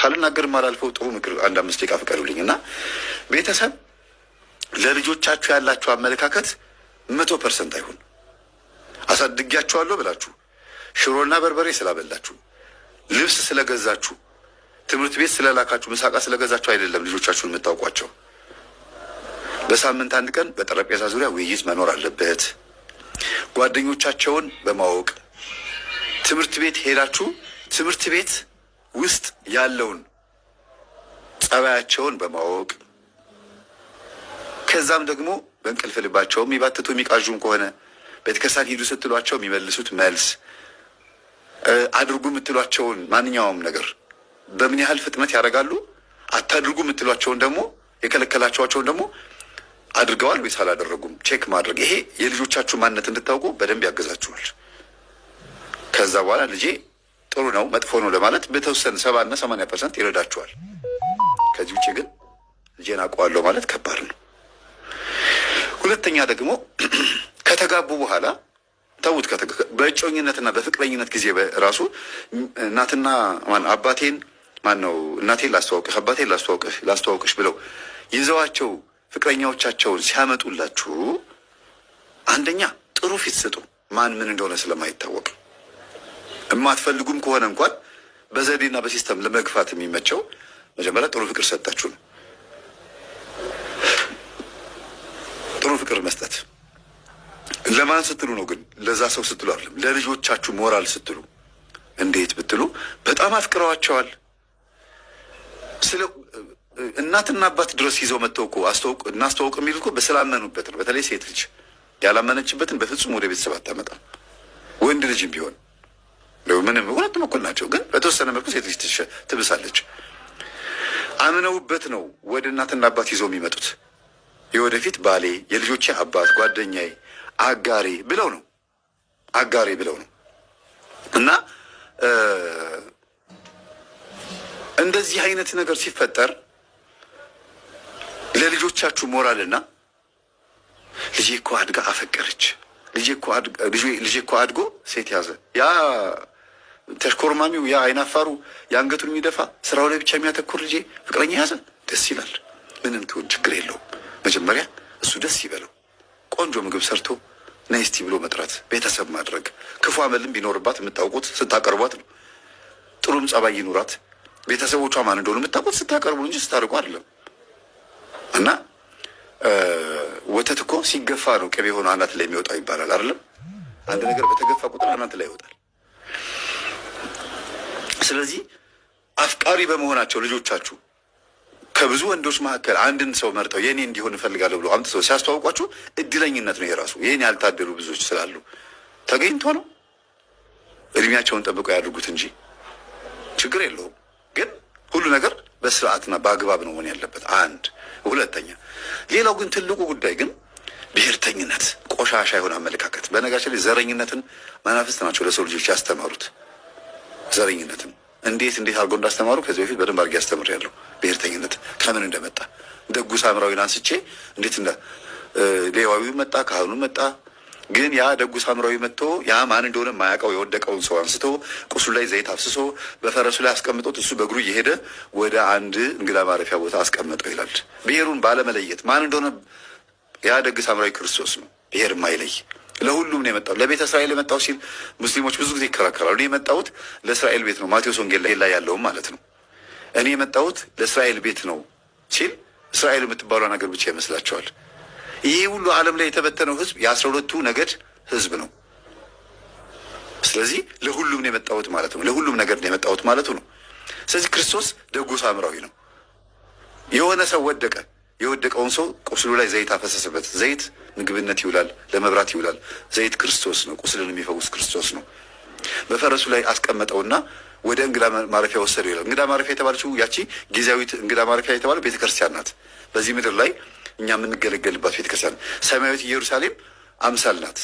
ሳልናገር ማላልፈው ጥሩ ምክር አንድ 5 ደቂቃ ፍቀዱልኝ እና ቤተሰብ ለልጆቻችሁ ያላችሁ አመለካከት 100% አይሁን። አሳድጊያቸዋለሁ ብላችሁ ሽሮና በርበሬ ስላበላችሁ፣ ልብስ ስለገዛችሁ፣ ትምህርት ቤት ስለላካችሁ፣ ምሳቃ ስለገዛችሁ አይደለም ልጆቻችሁን የምታውቋቸው። በሳምንት አንድ ቀን በጠረጴዛ ዙሪያ ውይይት መኖር አለበት። ጓደኞቻቸውን በማወቅ፣ ትምህርት ቤት ሄዳችሁ ትምህርት ቤት ውስጥ ያለውን ጸባያቸውን በማወቅ፣ ከዛም ደግሞ በእንቅልፍ ልባቸው የሚባትቱ የሚቃዡም ከሆነ፣ ቤተክርስቲያን ሂዱ ስትሏቸው የሚመልሱት መልስ፣ አድርጉ የምትሏቸውን ማንኛውም ነገር በምን ያህል ፍጥነት ያደርጋሉ፣ አታድርጉ የምትሏቸውን ደግሞ የከለከላችኋቸውን ደግሞ አድርገዋል ወይስ አላደረጉም check ማድረግ። ይሄ የልጆቻችሁ ማንነት እንድታውቁ በደንብ ያግዛችኋል። ከዛ በኋላ ልጄ ጥሩ ነው መጥፎ ነው ለማለት በተወሰነ 70 እና 80% ይረዳችኋል። ከዚህ ውጭ ግን ልጄን አውቀዋለሁ ማለት ከባድ ነው። ሁለተኛ ደግሞ ከተጋቡ በኋላ ተዉት። በእጮኝነትና በፍቅረኝነት ጊዜ ራሱ እናትና ማን አባቴን ማን ነው እናቴን ላስተዋውቅህ፣ አባቴን ላስተዋውቅሽ ብለው ይዘዋቸው ፍቅረኛዎቻቸውን ሲያመጡላችሁ አንደኛ ጥሩ ፊት ስጡ፣ ማን ምን እንደሆነ ስለማይታወቅ። የማትፈልጉም ከሆነ እንኳን በዘዴና በ system ለመግፋት የሚመቸው መጀመሪያ ጥሩ ፍቅር ሰጣችሁ ነው። ጥሩ ፍቅር መስጠት ለማን ስትሉ ነው ግን? ለዛ ሰው ስትሉ አይደለም፣ ለልጆቻችሁ ሞራል ስትሉ። እንዴት ብትሉ በጣም አፍቅረዋቸዋል። ስለ እናትና አባት ድረስ ይዘው መጥተው እኮ እናስተዋውቅ የሚሉት እኮ በስላመኑበት ነው። በተለይ ሴት ልጅ ያላመነችበትን በፍጹም ወደ ቤተሰብ አታመጣም። ወንድ ልጅም ቢሆን ምንም ሁለቱም እኩል ናቸው። ግን በተወሰነ መልኩ ሴት ልጅ ትብሳለች። አምነውበት ነው ወደ እናትና አባት ይዘው የሚመጡት። የወደፊት ባሌ፣ የልጆቼ አባት፣ ጓደኛዬ፣ አጋሬ ብለው ነው፣ አጋሬ ብለው ነው። እና እንደዚህ አይነት ነገር ሲፈጠር ለልጆቻችሁ ሞራልና ልጄ እኮ አድጋ አፈቀረች፣ ልጄ እኮ አድጎ ሴት ያዘ፣ ያ ተሽኮርማሚው፣ ያ አይናፋሩ፣ የአንገቱን የሚደፋ፣ ስራው ላይ ብቻ የሚያተኩር ልጄ ፍቅረኛ ያዘ፣ ደስ ይላል። ምንም ትሁን ችግር የለውም። መጀመሪያ እሱ ደስ ይበለው። ቆንጆ ምግብ ሰርቶ ነይ እስቲ ብሎ መጥራት፣ ቤተሰብ ማድረግ። ክፉ አመልም ቢኖርባት የምታውቁት ስታቀርቧት ነው። ጥሩም ጸባይ ይኑራት፣ ቤተሰቦቿ ማን እንደሆኑ የምታውቁት ስታቀርቡ እንጂ ስታርቁ አይደለም። እና ወተት እኮ ሲገፋ ነው ቅቤ ሆኖ አናት ላይ የሚወጣው ይባላል አይደለም? አንድ ነገር በተገፋ ቁጥር አናት ላይ ይወጣል። ስለዚህ አፍቃሪ በመሆናቸው ልጆቻችሁ ከብዙ ወንዶች መካከል አንድን ሰው መርጠው የኔ እንዲሆን እፈልጋለሁ ብሎ አምጥተው ሲያስተዋውቋችሁ እድለኝነት ነው የራሱ። ይህን ያልታደሉ ብዙዎች ስላሉ ተገኝቶ ነው። እድሜያቸውን ጠብቀው ያድርጉት እንጂ ችግር የለውም። ግን ሁሉ ነገር በስርዓትና በአግባብ ነው መሆን ያለበት። አንድ ሁለተኛ፣ ሌላው ግን ትልቁ ጉዳይ ግን ብሔርተኝነት፣ ቆሻሻ የሆነ አመለካከት። በነገራችን ላይ ዘረኝነትን መናፍስት ናቸው ለሰው ልጆች ያስተማሩት። ዘረኝነትን እንዴት እንዴት አድርገው እንዳስተማሩ ከዚህ በፊት በደንብ አድርጌ አስተምሬያለሁ። ብሔርተኝነት ከምን እንደመጣ ደጉ ሳምራዊን አንስቼ እንዴት እንደ ሌዋዊው መጣ፣ ካህኑ መጣ። ግን ያ ደጉ ሳምራዊ መጥቶ ያ ማን እንደሆነ የማያውቀው የወደቀውን ሰው አንስቶ ቁስሉ ላይ ዘይት አፍስሶ በፈረሱ ላይ አስቀምጦት እሱ በእግሩ እየሄደ ወደ አንድ እንግዳ ማረፊያ ቦታ አስቀመጠው ይላል። ብሔሩን ባለመለየት ማን እንደሆነ ያ ደግ ሳምራዊ ክርስቶስ ነው። ብሔር የማይለይ ለሁሉም ነው የመጣው። ለቤተ እስራኤል የመጣው ሲል ሙስሊሞች ብዙ ጊዜ ይከራከራሉ። እኔ የመጣሁት ለእስራኤል ቤት ነው፣ ማቴዎስ ወንጌል ላይ ያለውም ማለት ነው። እኔ የመጣሁት ለእስራኤል ቤት ነው ሲል እስራኤል የምትባሏ ነገር ብቻ ይመስላቸዋል። ይህ ሁሉ ዓለም ላይ የተበተነው ህዝብ የ12ቱ ነገድ ህዝብ ነው። ስለዚህ ለሁሉም ነው የመጣሁት ማለት ነው። ለሁሉም ነገር ነው የመጣሁት ማለቱ ነው። ስለዚህ ክርስቶስ ደጉ ሳምራዊ ነው። የሆነ ሰው ወደቀ። የወደቀውን ሰው ቁስሉ ላይ ዘይት አፈሰሰበት። ዘይት ምግብነት ይውላል፣ ለመብራት ይውላል። ዘይት ክርስቶስ ነው። ቁስልን የሚፈውስ ክርስቶስ ነው። በፈረሱ ላይ አስቀመጠውና ወደ እንግዳ ማረፊያ ወሰደው ይላል። እንግዳ ማረፊያ የተባለችው ያቺ ጊዜያዊት እንግዳ ማረፊያ የተባለው ቤተክርስቲያን ናት። በዚህ ምድር ላይ እኛ የምንገለገልባት ቤተክርስቲያን ሰማያዊት ኢየሩሳሌም አምሳል ናት።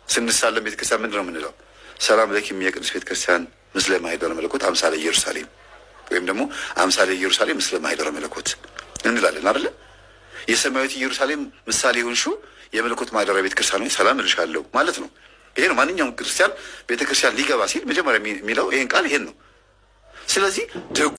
ስንሳለም ቤተክርስቲያን ምንድን ነው የምንለው? ሰላም ለኪ የቅዱስ ቤተክርስቲያን ምስለ ማኅደረ መለኮት አምሳለ ኢየሩሳሌም ወይም ደግሞ አምሳለ ኢየሩሳሌም ምስለ ማኅደረ መለኮት እንላለን አይደለ? የሰማያዊት ኢየሩሳሌም ምሳሌ የሆንሽው የመለኮት ማደሪያ ቤተክርስቲያን ሆይ ሰላም እልሻለሁ ማለት ነው። ይሄ ነው ማንኛውም ክርስቲያን ቤተክርስቲያን ሊገባ ሲል መጀመሪያ የሚለው ይሄን ቃል ይሄን ነው። ስለዚህ ደጉ